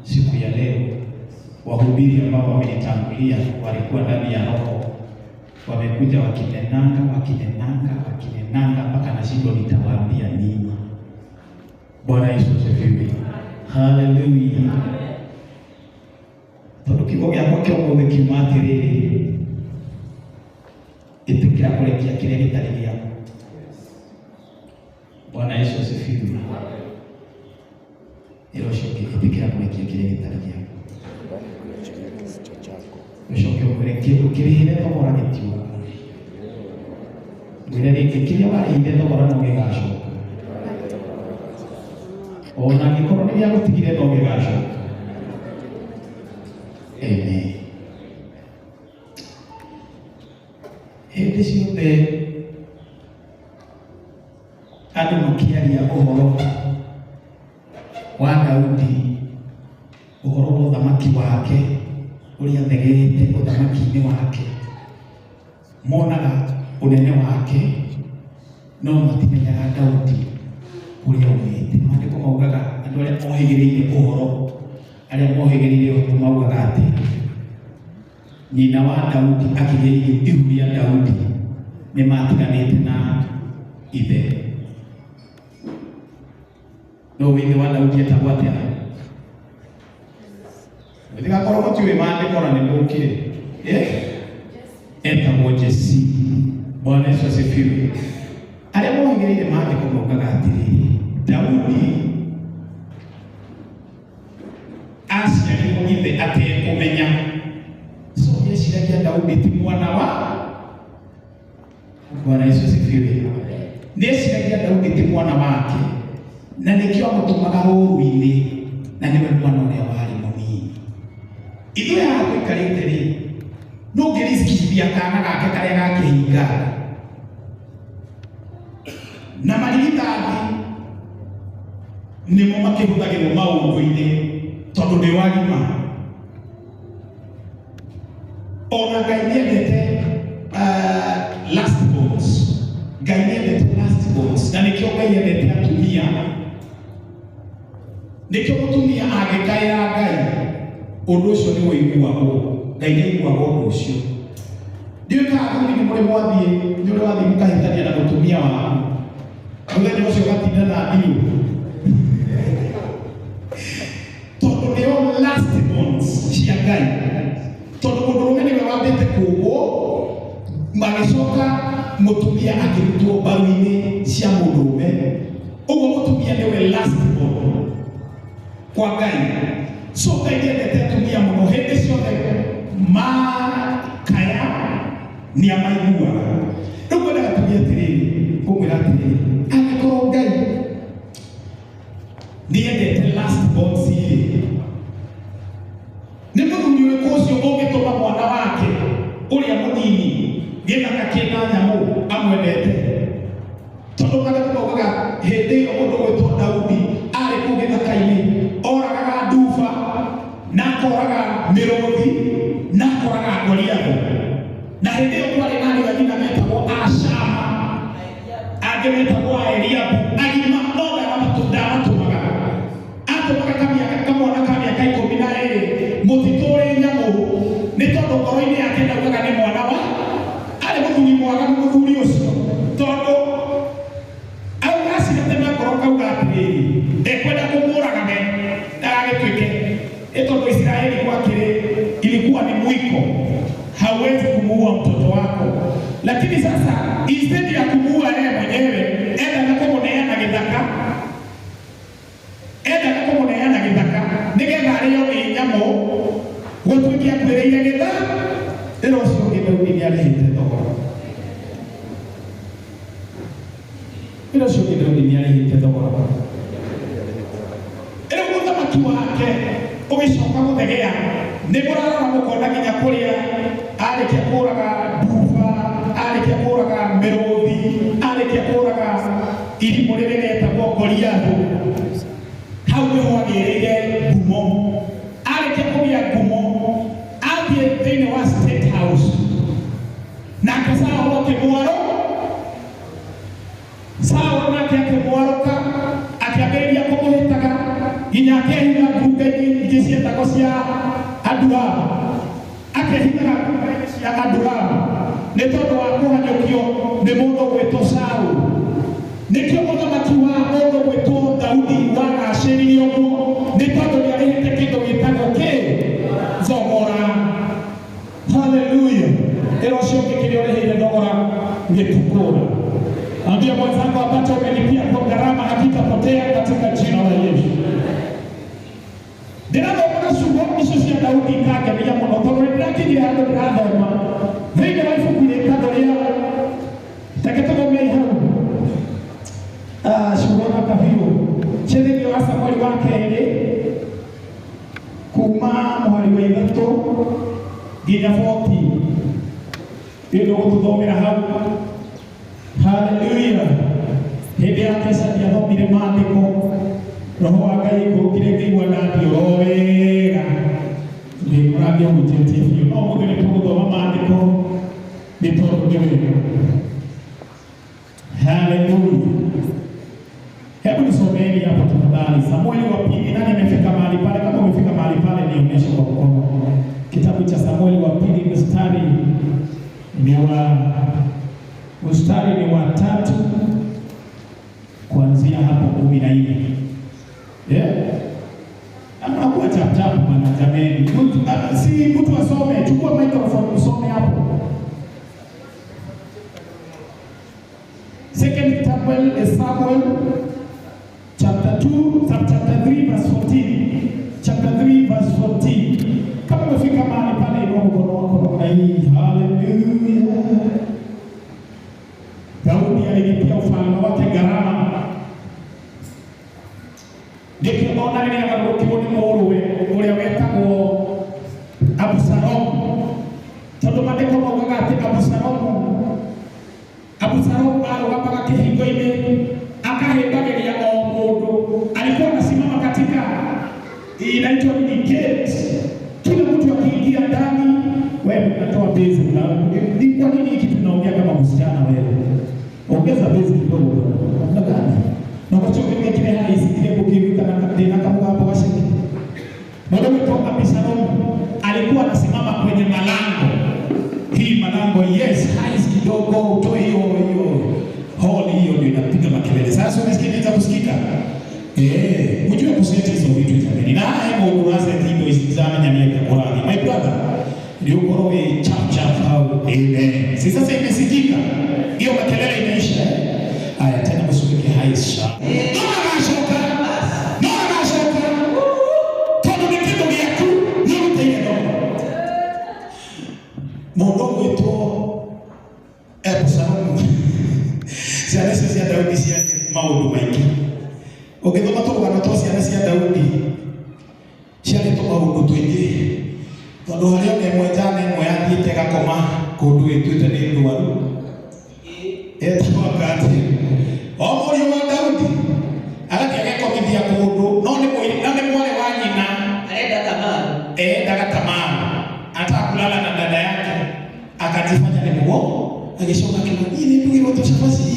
Siku ya leo wahubiri ambao wamenitangulia walikuwa ndani ya Roho, wamekuja wakinenanga wakinenanga wakinenanga mpaka nashindwa nitawaambia nini. Bwana Yesu asifiwe, haleluya. Tondu kiugo gĩakwa kĩa ũmũthĩ kiuma atĩrĩrĩ, ĩtĩkĩra kũrekia kĩrĩa gĩtarĩ gĩaku. Bwana Yesu asifiwe. Ĩra ũcio ũngĩ, ĩtĩkĩra kũrekia kĩrĩa gĩtarĩ gĩaku. Kuachilia kisicho chako. Ũcoke ũmwĩre kĩndũ kĩrĩhĩre thogora gĩtiũraga. Mwĩre rĩngĩ kĩrĩa warĩhire thogora no gĩgacoka. Ona angĩkorwo nĩ gĩagũtigire no gĩgacoka. Amen. Hĩndĩ ciothe andũ makĩaria ũhoro wa Daudi, ũhoro wa ũthamaki wake, ũrĩa athegeete ũthamaki-inĩ wake, monaga ũnene wake, no matimenyaga Daudi kũrĩa aumĩte. Maandĩko maugaga andũ arĩa mohĩgĩrĩire ũhoro, arĩa mohĩgĩrĩire ũhoro maugaga atĩ nyina wa Daudi akĩgĩa ihu rĩa Daudi nĩ matiganĩte na ithe. No ithe wa Daudi etagwo atĩa? Mũtigakorwo mũtiũĩ maandĩko na nĩ mũkire. Eh? Etagwo Jesi. Bwana Yesu asifiwe. Arĩa mohĩgĩrĩire maandĩko maugaga atĩrĩrĩ, Daudi aciarirwo ithe atekũmenya. So eciragia Daudi ti mwana wa Bwana Yesu asifiwe. Nĩeciragia Daudi ti mwana wake na nĩkĩo amũtũmaga rũũru-inĩ na nĩwe mwana ũrĩa warĩ mũnini. Ithuĩ haha tũikarĩte rĩ, nũ ũngĩricikithia kana gake karĩa gakĩhinga na marigithathi nĩmo makĩhũthagĩrwo maũndũ-inĩ tondũ nĩ wagima. Ona Ngai nĩendete last borns. Ngai nĩendete last borns na nĩkĩo Ngai endete atumia. Nĩkĩo mũtumia angĩkaĩra Ngai ũndũ ũcio nĩ ũiguagwo. Ngai nĩ aiguaga ũndũ ũcio. Ndiũĩ kana athuri nĩ mũrĩ mwathiĩ, nĩ ũrĩ wathiĩ mũkahĩtania na mũtumia waku mũthenya ũcio ũgatinda na ndirũ tondũ nĩo last borns cia Ngai. Tondũ mũndũrũme nĩwe wambĩte kũũmbwo, magĩcoka mũtumia akĩrutwo mbaru-inĩ cia mũndũrũme. Ũguo mũtumia nĩwe last born kwa Ngai. So Ngai nĩendete atumia mũno, hĩndĩ ciothe makaya nĩ amaiguaga. Rĩu ngwendaga tuge atĩrĩrĩ, ngũmwĩra atĩrĩrĩ, angĩkorwo Ngai nĩendete last born rĩ, nĩ mũthuri ũrĩkũ ũcio ũngĩtũma mwana wake ũrĩa mũnini gĩthaka kĩna nyamũ amwendete? Tondũ maandĩko maugaga hĩndĩ ĩyo mũndũ gwĩtwo Daudi arĩ kũu gĩthaka-inĩ oragaga nduba na akoraga mĩrũthi na akoraga Goliathũ. Na hĩndĩ ĩyo kwarĩ na ariũ a nyina metagwo Ashama, angĩ metagwo Eliabu, agima no ndamatũmaga. Atũmaga kamĩaka kamwana ka mĩaka 12 mũtitũ ũrĩ nyamũ, nĩ tondũ ngoro-inĩ yake ndaugaga nĩ mwana wa arĩ mũthuri mwaganu mũthuri ũcio, tondũ auga acinĩte na ngoro kauga atĩrĩrĩ, ndekwenda kũmũraga we ndagagĩtuĩke ĩ tondũ Israeli gwakĩrĩ ilikuwa ni mwiko, hauwezi kumuua mtoto wako. Lakini sasa instead ya kumuua yeye mwenyewe, endaga kũmũneana gĩthaka, endaga kũmũneana gĩthaka nĩgetha arĩo nĩ nyamũ, gũtuĩke akuĩrĩire gĩtha. Rĩrĩa ũcio ũngĩ Daudi nĩarĩhĩte thogora. Rĩrĩa ũcio ũngĩ Daudi nĩarĩhĩte thogora. Rĩu ũthamaki wake ũgĩcoka gũthegea, nĩ mũrarora mũkona nginya kũrĩa arĩkia kũraga nduba, arĩkia kũraga mĩrũthi, arĩkia kũraga irimũ rĩrĩa rĩetagwo Goliathũ. Hau nĩho agĩrĩire ngumo. Arĩkia kũgĩa ngumo, athiĩ thĩinĩ wa State House, nake Saũlũ akĩmwarũ Saũlũ nake akĩmwarũka, akĩambĩrĩria kũmũhĩtaga nginya akehitha ngunga-inĩ ingĩ cietagwo cia Adulamu, akehithaga nduba-inĩ cia Adulamu nĩ tondũ wa kũhanyũkio nĩ mũndũ gwĩtwo Saulu. Nĩkĩo mũthamaki wa mũndũ gwĩtwo Daudi wagacĩrire ũguo, nĩ tondũ nĩarĩhĩte kĩndũ gĩtagwo kĩ thogora. Haleluya! Ĩra ũcio ũngĩ kĩrĩa ũrĩhĩire thogora gĩtikũra. Ambia mwenzako ambacho umelipia kwa gharama hakitapotea katika jina la Yesu. Ndĩrathoma na ciugo icio cia Daudi ikangenia mũno tondũ nĩndĩrakinyire handũ ndĩrathoma thĩinĩ wa ibuku rĩtagwo rĩa, reke tũthomei hau. Ah, ciugo thaka biũ ciĩ thĩinĩ wa Samueli wa kerĩ kuma mũhari wa 3 nginya 14. Ĩyo ndũgũtũthomera hau. Haleluya! Hĩndĩ ya keca ndiathomire maandĩko, roho wa Ngai ngũkire ngĩigua ndathiĩ oro wega, ngĩkora ngĩhunjĩtie biũ. No ũmũthĩ nĩ tũgũthoma maandĩko nĩ tondũ nĩ wega. Haleluya! Hebu nisomeni hapo tafadhali, Samueli wa pili. Nani amefika mahali pale? Kama umefika mahali pale, nionyeshe kwa mkono. Kitabu cha Samueli wa pili mstari ni wa 3 kuanzia hapo 14. Yeah? Anakuwa chap chap bwana jameni. Mtu si mtu asome, chukua microphone usome hapo. Second Samuel is Samuel chapter 2, chapter 3 verse 14. Chapter 3 verse 14. Kama umefika mahali pale, inua mkono wako namna hii. Haleluya. Daudi alilipia ufalme wake gharama. Ndikio ona rĩrĩa agarũrũkirwo nĩ mũrũwe ũrĩa wetagwo Abusalomu, tondũ maandĩko maugaga atĩ Abusalomu arũgamaga kĩhingo-inĩ akahĩmbagĩria o mũndũ. Alikuwa anasimama katika inaitwa nini gate, kila mtu akiingia ndani, wewe unatoa bezi. Ni kwa nini hiki tunaongea kama msichana wewe? Ongeza bezi kidogo bwana. Namna gani? Na kwa kile hali isikile kukiruka na ndina kama hapo washiki. Mwanaume Abisalomu alikuwa anasimama kwenye malango. Hii malango, yes, highs kidogo, utoe hiyo hiyo hall hiyo ndio inapiga makelele. Sasa umesikiliza kusikika? Eh, ujue kuseti hizo vitu jamani. Na hebu uanze tindo isizame nyamieka kurani. My brother, ndio ukoro we chap chap hau. Amen. Si sasa imesikika. Hiyo makelele imeisha. Haya tena msubiki highs sha. No agacoka. No agacoka. Tondũ nĩ kĩndũ gĩaku nĩũrutĩire thogora. Mũndũ ũgwĩtwo Abusalomu, ciana icio cia Daudi ciarĩ maũndũ maingĩ. Ũngĩthoma tũrũgano twa ciana cia Daudi, ciarĩ tũmaũndũ tũingĩ, tondũ harĩ ona ĩmwe njana ĩmwe yathiĩte ĩgakoma kũndũ ĩtuĩte nĩ ndwaru, etagwo atĩ o mũriũ wa Daudi agathiĩ agekomithia kũndũ, no nĩ mwarĩ wa nyina. Arenda Tamaru. Endaga Tamaru, anataka kulala na dada yake, akajifanya ni mgonjwa, agĩcoka akiuga niĩ nĩ ndugĩrwo tũcabaci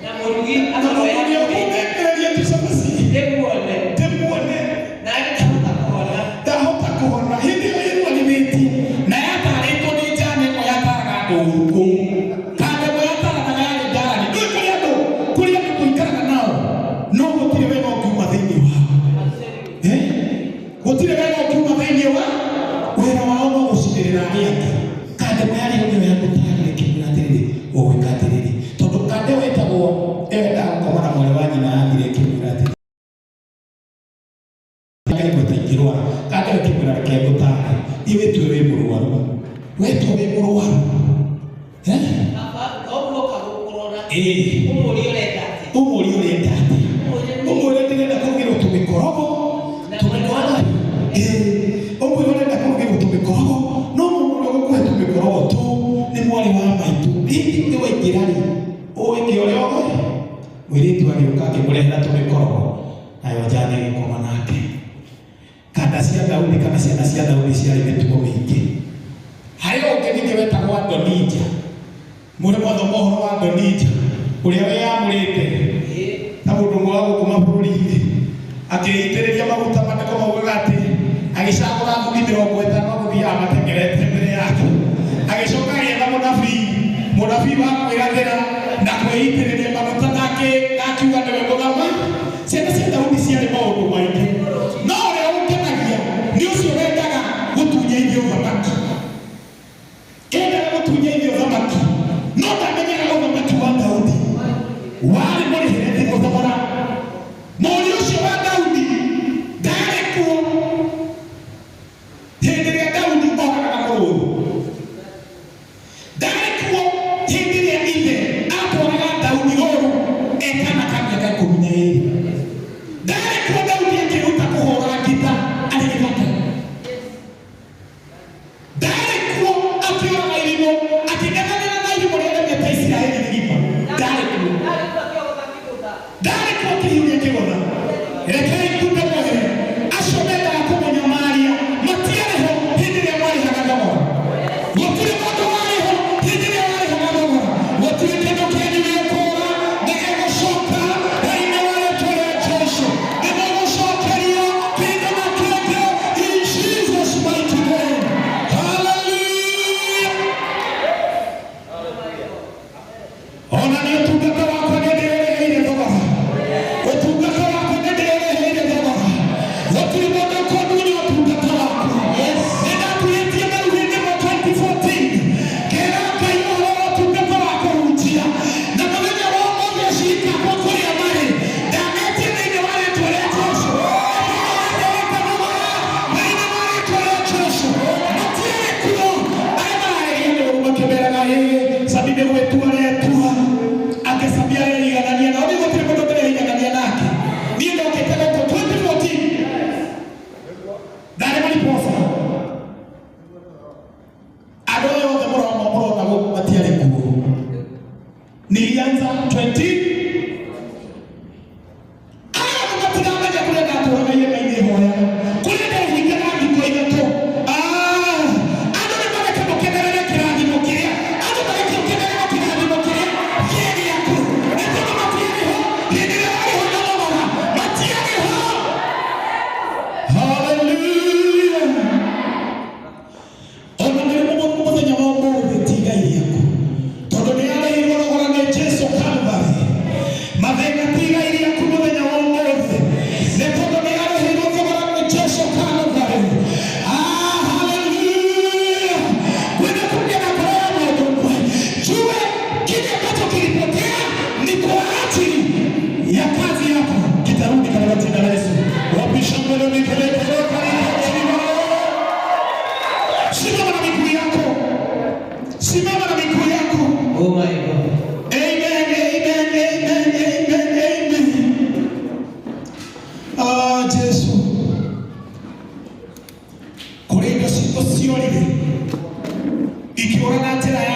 Na mũrugi na akamoya mũrugi ũkũnengereria tũcabaci ndĩmuone. Ndĩmuone. Na ndahota kũhona. Ndahota kũhona hĩndĩ ĩyo ĩrwarithĩtie na yatarĩtwo nĩ njana ĩmwe yataraga andũ ũru kũu, kanda ĩmwe yataranaga yarĩ ndarani. Ndũĩ kũrĩ andũ, kũrĩ andũ tũikaraga nao no gũtirĩ wega ũngiuma thĩinĩ wao. Eh? Gũtirĩ wega ũngiuma thĩinĩ wa wĩra wao no gũcinĩrĩra arĩa angĩ. Kanda ĩmwe yarĩ nĩyo yamũtarire ĩkĩmwĩra atĩrĩrĩ, ũgwĩka atĩrĩrĩ, tondũ kanda ĩyo ĩtagwo ĩyo endaga gũkoma na mwarĩ wa nyina, yathire ĩkĩmwĩra atĩrĩrĩ, ngaigua ta ingĩrwara. Kanda ĩyo ĩkĩmwĩra, reke ngũtare, thiĩ wĩtue wĩ mũrwaru, wetue wĩ mũrwaru. Eh? Baba, no gũkũrora. Ĩĩ. Ũmũrie ũrenda atĩa. Ũmũrie ũrenda atĩa. Ũmwĩre ndĩrenda kũrugĩrwo tũmĩkorogo tũmĩkorogo. Ĩĩ, ũmwĩre ũrenda kũrugĩrwo tũmĩkorogo, no mũndũ ũrĩa ũgũkũhe tũmĩkorogo tũu nĩ mwarĩ wa maitũ. Hĩndĩ ĩyo waingĩra rĩ, ũĩke ũrĩa ũgũĩ. Mũirĩtu agĩũka akĩmũrehera tũmĩkorogo, nayo njana ĩgĩkoma nake. Kanda cia Daudi kana ciana cia Daudi ciarĩ mĩtugo mĩingĩ. Harĩ ũngĩ ningĩ wetagwo Adonija. Mũrĩ mwathoma ũhoro wa Adonija ũrĩa wĩyamũrĩte ta mũndũ ũmwe wa gũkũ mabũrũri-inĩ, akĩitĩrĩria maguta. Maandĩko maugaga atĩ Agĩcagũra athuri 50 gũthiaga matengerete mbere yake. Agĩcoka agĩetha mũnabii, mũnabii wa kwĩrathĩra na kwĩitĩrĩria maguta, nake akiuga nĩwe mũthamaki. Ciana cia Daudi ciarĩ maũndũ maingĩ, no ũrĩa ũngenagia nĩ ũcio wendaga gũtunya ithe ũthamaki. Endaga gũtunya ithe ũthamaki, no ndamenyaga ũthamaki wa Daudi warĩ mũrĩhĩre thogora. Mũriũ ũcio wa Daudi ndarĩ kuo hĩndĩ ĩrĩa Daudi oragaga mũrũthi, ndarĩ kuo hĩndĩ ĩrĩa ithe atwaraga Daudi rũru ekana ka mĩaka 12, ndarĩ kuo Daudi akĩruta kũhũra ngita arĩ gĩthaka, ndarĩ kuo akĩũraga irimũ, akĩng'ethanĩra na irimũ rĩaremete Isiraeli rĩgima, ndarĩ kuo, ndarĩ kuo akĩhiũria kĩgũtha. Rekei ngunde mwere, acio mendaga kũmũnyamaria matiarĩ ho hĩndĩ ĩrĩa mwarĩhaga thogora. Gũtirĩ mũndũ warĩ ho hĩndĩ ĩrĩa warĩhaga thogora. Gũtirĩ kĩndũ kĩanyu gĩkũra na gĩgũcoka thĩinĩ wa rĩtwa rĩa Jesũ. Nĩmũgũcokerio kĩndũ na kĩngĩ in Jesus' mighty name. Hallelujah. Ona nĩ ũtungata wakwa nĩ ndĩũrĩhĩire thogora. Ũtungata wakwa nĩ ndĩũrĩhĩire thogora. Gũtirĩ mũndũ ũkũndunya ũtungata wakwa. Nĩ ndatuĩtie maru hĩndĩ ĩmwe 2014, ngĩra Ngai ũhoro wa ũtungata wa kũhunjia, na mũthenya wa ũmũthĩ acirika akwa kũrĩa marĩ ndametie thĩinĩ wa rĩtwa rĩa Jesũ. Thĩinĩ wa rĩtwa rĩa Jesũ, matiarĩ kuo. Arĩa mararĩria nĩ ũru makĩmeraga, ĩĩ Sami nĩ gwĩtua retua ake, Sami areriganania nao. Niĩ gũtirĩ mũndũ ndĩreriganania nake. Niĩ ndokĩte gũkũ 2014, ndarĩ mariposa. Andũ aya othe mũrona mũrona gũkũ matiarĩ kuo. Nilianza 20, aya matiramenya kũrĩa ndatũraga irĩma-inĩ hoyaga, kũrĩa ndehingaga thikũ 3. Ah, andũ nĩ mareke mũkenerere kĩrathimo kĩrĩa, andũ mareke ũkenerere kĩrathimo kĩrĩa kĩ gĩaku, nĩ tondũ matiarĩ ho hĩndĩ ĩrĩa warĩho na thogora, matiarĩ ho. Hallelujah. Ona nĩ mũthenya wa ũmũthĩ ti igai rĩaku, tondũ nĩ arĩhirwo thogora nĩ Jesu Calvary. Mathĩna ti igai rĩaku mũthenya wa ũmũthĩ, nĩ tondũ nĩ arĩhirwo thogora nĩ Jesu Calvary. Ah, hallelujah. Kwenda kugera ngoro ya mũndũ ũmwe, jue kile ambacho kilipotea ni kwa ajili ya kazi yako kitarudi katika jina la Yesu. Wapisha mbele mikelekele katika jina. Simama na miguu yako, simama na miguu yako. Oh my God. Amen, amen, amen, amen, amen. Ah, Jesu. Kũrĩ indo citũ ciorire ikĩũra na njĩra ya